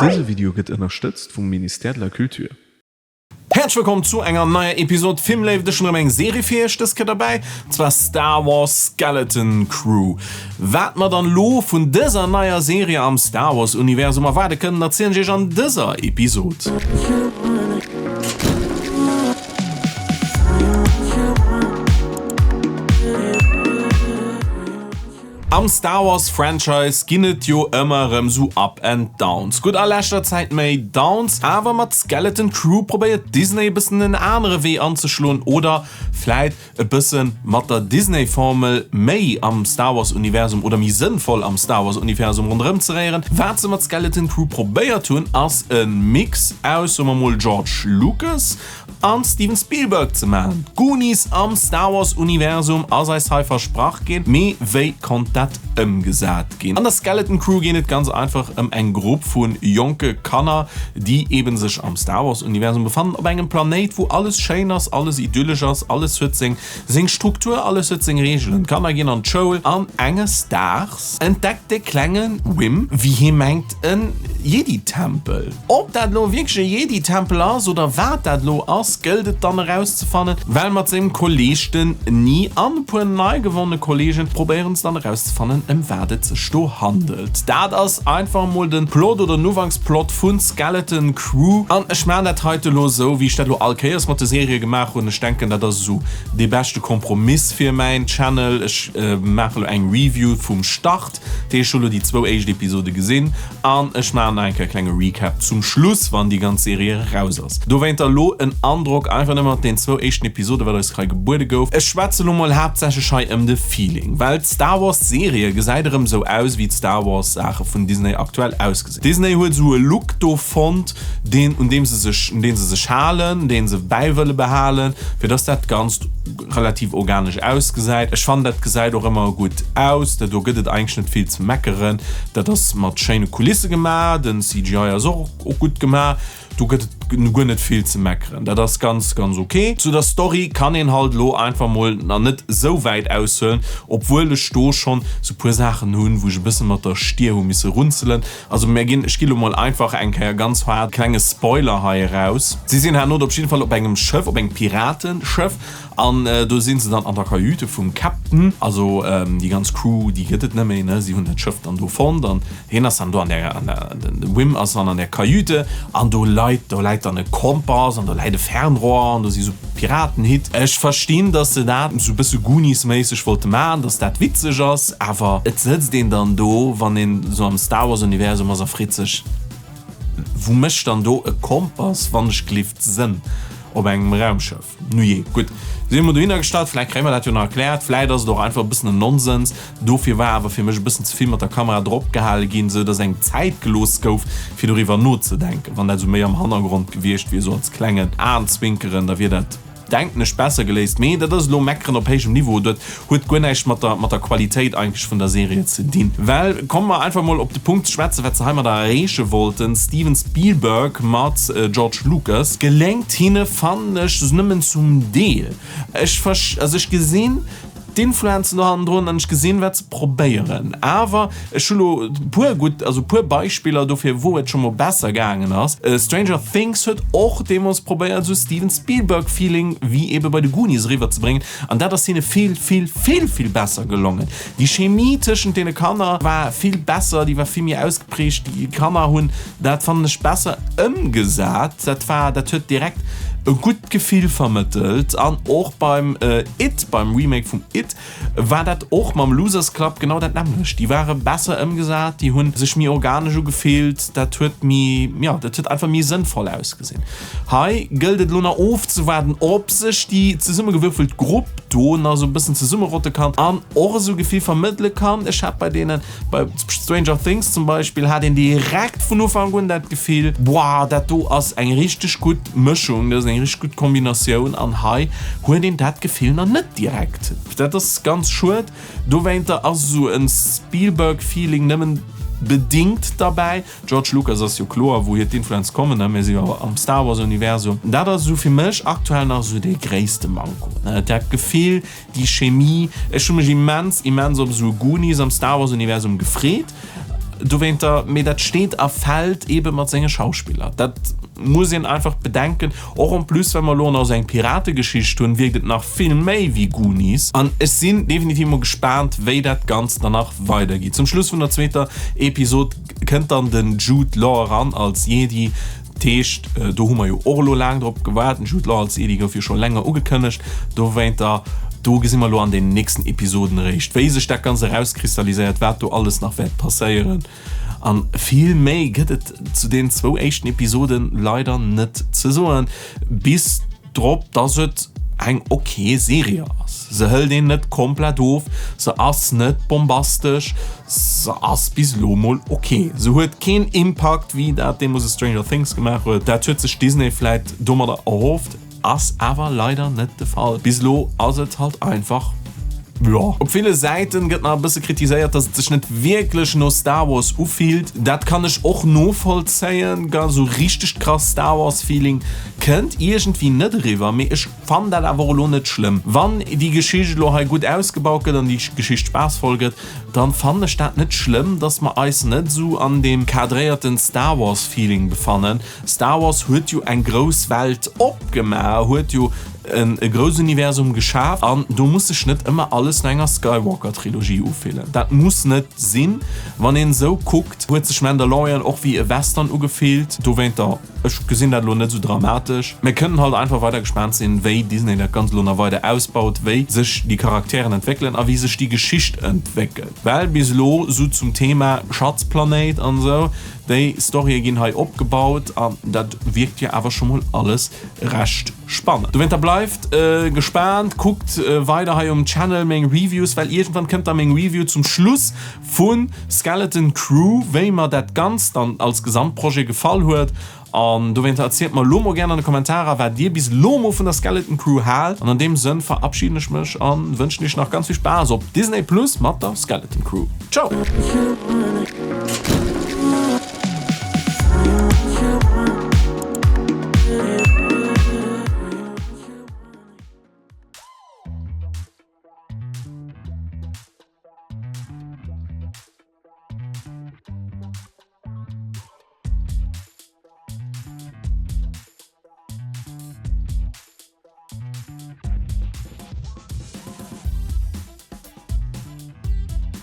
Dëse Video gëtt ënnerstëtzt vum Ministère de la Culture. Häerzlech wëllkomm zu enger neier Episode Filmléift. Ech hunn erëm eng Serie fir iech dës Kéier derbäi, an zwar Star Wars Skeleton Crew. Wat mer dann elo vun dëser neier Serie am Star Wars Universum erwaarde kënnen, erzielen ech iech an dëser Episode. Am Star Wars Franchise ginn et jo ëmmer erëm sou Up and Downs. Gutt a leschter Zäit méi Downs, awer mat Skeleton Crew probéiert Disney e bëssen en anere Wee anzeschloen oder vläit e bësse mat der Disney Formel méi am Star Wars Universum oder méi sënnvoll am Star Wars Universum ronderëm ze réieren. Wat se mat Skeleton Crew probéiert hunn ass e Mix aus, soe mer mol, George Lucas an Steven Spielberg ze maachen. D'Goonies am Star Wars Universum ass eis hei versprach ginn, mee wéi konnt dat ëmgesat ginn? An der Skeleton Crew geet et ganz einfach ëm eng Grupp vu jonke Kanner, déi eben sech am Star Wars Universum befannen, op engem Planéit wou alles schéin ass, alles idyllesch ass, alles huet seng seng Struktur, alles huet seng Reegelen. D'Kanner ginn an d'Schoul an enges Daags entdeckt de klenge Wim, wéi hie mengt, en Jedi-Tempel. Ob dat elo wierklech e Jedi-Tempel ass oder wat dat elo ass, gëllt et dann erauszefannen, well mat sengem Kolleeg den Ni an e puer nei gewonne Kolleegen probéieren se dann erauszefannen, ëm wat et sech do handelt. Dat ass einfach emol den Plot oder den Ufanksplot vun Skeleton Crew an ech maachen dat heite elo esou, wéi ech dat elo all Kéiers mat de Serië gemaach hunn. Ech denken, dat ass esou dee beschte Kompromiss fir mäin Channel. Ech maache elo eng Review vum Start. Ech hu lo déi zwou éischt Episode gesinn an ech maachen nach eng Kéier e klenge Recap zum Schluss, wann déi ganz Serie eraus ass. Dowéinter lo en Androck einfach nëmme mat den zwou éischten Episode, wat eis hei gebuede gouf. Ech schwätze lo mol haaptsächlech hei ëm de Feeling, well d'Star Wars Serie gesäit erëm sou aus, wéi d'Star Wars Saache vun Disney aktuell ausgesinn. Disney huet sou e Look do fonnt, deen un deem se sech, un deen se sech halen, deen se bäi wëlle behalen, fir dass dat Ganzt relativ organesch ausgesäit. Ech fannen dat gesäit och ëmmer gutt aus, do gëtt et eigentlech net vill ze meckeren. Dat ass mat schéine Kulisse gemaach, den CGI ass och gutt gemaach, do gëtt et guer net vill ze meckeren. Dat ass ganz ganz ok. Zu der Story kann een halt elo einfach mol nach net esou wäit aushuelen, obwuel ech do schonn sou puer Saachen hunn, wou ech e bësse mat der Stier hu misse runzelen. Also mär ginn, ech gi lo mol einfach eng Kéier ganz haart klenge Spoiler hei eraus. Si sinn herno op jidde Fall op engem Schëff, op engem Pirateschëff an do si se dann an der Kajüte vum Captain. Also déi ganz Crew, déi gëtt et net méi, ne, si hunn dat Schëff dann do fonnt an hien ass dann do an der, an der, de Wim ass dann an der Kajüte an do leit, do läit dann e Kompass an do läit e Fernrohr an do si sou Piratenhitt. Ech verstinn, dass se dat sou bësse Goonies-méisseg wollte maachen, dass dat witzeg ass. Awer et sëtzt een dann do, wann een esou am Star Wars Universum ass a freet sech, Wou mécht dann do e Kompass wann ech glift Sënn op engem Raumschëff? Nujee, gutt, si hu mer dohinner gestallt, vläicht kréie mer dat jo nach erkläert, vläicht ass et och einfach e bëssen en Nonsens. Dofir war awer fir mech e bëssen ze vill mat der Kamera drop gehale ginn, esou dass engem Zäit gelooss gouf, fir doriwwer nozedenken. Wann dat esou méi am Hannergrond gewiescht wier, esou als klengen Aenzwinkeren, da wier dat. Denken ech, besser geléist. Mee dat ass elo Meckeren op héijem Niveau. Dat huet guer näischt mat der, mat der Qualitéit eigentlech vun der Serie ze dinn. Well, komme mer einfach mol op de Punkt ze schwätzen, wat se heimadder erreeche wollten, Steven Spielberg mat George Lucas, geléngt hinne, fannen ech, nëmmen zum Deel. Ech verst-, also ech gesinn, d'Influenzen do hannendrun an ech gesinn, wat se probéieren. Awer ech hu lo puer gutt, also puer Beispiller dofir, wou et scho mol besser gaangen ass. Stranger Things huet och deemools probéiert, esou Steven Spielberg-Feeling wéi ebe bei de Goonies eriwwerzebréngen an dat ass hinne vill, vill, vill, vill besser gelongen. Déi Chemie tëschent deene Kanner war vill besser, déi war vill méi ausgeprägt. Déi Kanner hunn dat, fannen ech, besser ëmgesat. Dat war, dat huet direkt e gutt Gefill vermëttelt. An och beim It, beim Remake vum It, war dat och mam Losers Club genau dat nämmlecht. Déi ware besser ëmgesat, déi hu sech méi organesch ugefillt, dat huet méi, jo, dat huet einfach méi sënnvoll ausgesinn. Hei gëllt et elo nach ofzewaarden, ob sech déi zesummegewürfelt Grupp do nach esou e bëssen zesummerotte kann an och esou e Gefill vermëttele kann. Ech hat bei deenen, bei Stranger Things zum Beispill, hat een direkt vun Ufank un dat Gefill, boah, dat do ass eng richteg gutt Mëschung, dat ass eng richteg gutt Kombinatioun an hei huet een dat Gefill nach net direkt. Dat ass ganz schued. Dowéinter ass esou e Spielberg-Feeling nëmmen bedingt derbäi. George Lucas ass jo kloer wouhier d'Influenz kommen, ne, mir si jo am Star Wars Universum. Dat ass esou fir mech aktuell nach esou dee gréisste Manko, ne, dat Gefill, déi Chemie. Ech hu mech immens, immens op esou e Goonies am Star Wars Universum gefreet. Dowéinter, mee dat steet a fält eebe mat senge Schauspiller. Dat muss een einfach bedenken. Och en plus, well mer elo nach esou eng Pirategeschicht hunn, wierkt et nach vill méi wéi Goonies. An ech sinn definitiv mol gespaant, wéi dat Ganzt dann nach weidergeet. Zum Schluss vun der zweeter Episod kënnt dann den Jude Law eran als Jedi. Dat heescht, do hu mer jo och elo laang drop gewaart. Den Jude Law als Jedi gouf jo scho länger ugekënnegt. Dowéinter, do gesi mer elo an den nächsten Episoden eréischt, wéi sech dat Ganzt erauskristalliséiert, wat do alles nach wäert passéieren. An vill méi gëtt et zu den zwou éischten Episoden leider net ze soen, bis drop dass et eng ok Serie ass. Se hëlt een net komplett of, se ass net bombastesch, se ass bis elo mol ok. Se huet keen Impakt wéi dat deemools e Stranger Things gemaach huet. Dat huet sech Disney vläit domadder erhofft. Ass awer leider net de Fall. Bis elo ass et halt einfach jo. Op ville Säiten gëtt nach e bësse kritiséiert, dass et sech net wierklech no Star Wars ufillt. Dat kann ech och novollzéien. Ga sou richtegt krass Star Wars Feeling kënnt iergendwéi net eriwwer, mee ech fannen dat awer och elo net schlëmm. Wann déi Geschicht elo hei gutt ausgebaut gëtt an déi Geschicht spaassvoll gëtt, dann fannen ech dat net schlëmm, dass mer eis net sou an deem kadréierten Star Wars Feeling befannen. Star Wars huet jo eng grouss Welt opgemaach, huet jo e grouss Universum geschaf an do muss sech net ëmmer alles no enger Skywalker-Trilogie ufillen. Dat muss net sinn. Wann een esou kuckt, huet sech Mandalorian och wéi e Western ugefillt. Dowéinter, ech gesinn dat elo net esou dramatesch. Mir kënnen halt einfach weider gespaant sinn, wéi Disney dat Ganzt elo nach weider ausbaut, wéi sech déi Charakteren entwéckelen a wéi sech déi Geschicht entwéckelt. Well bis elo, esou zum Thema Schatzplanéit an esou, Déi Storye ginn hei opgebaut an dat wierkt jo awer scho mol alles recht spannend. Dowéinter bleift gespaant, kuckt weider hei um Channel meng Reviews, well iergendwann kënnt da meng Review zum Schluss vu Skeleton Crew, wéi mer dat Ganzt dann als Gesamtprojet gefall huet. An dowéinter erzielt mer elo mol gären an de Kommentarer, wat dir bis elo mol vun der Skeleton Crew haalt. An an deem Sënn verabschiden ech mech an wënschen iech nach ganz vill Spaass op Disney Plus mat der Skeleton Crew. Ciao!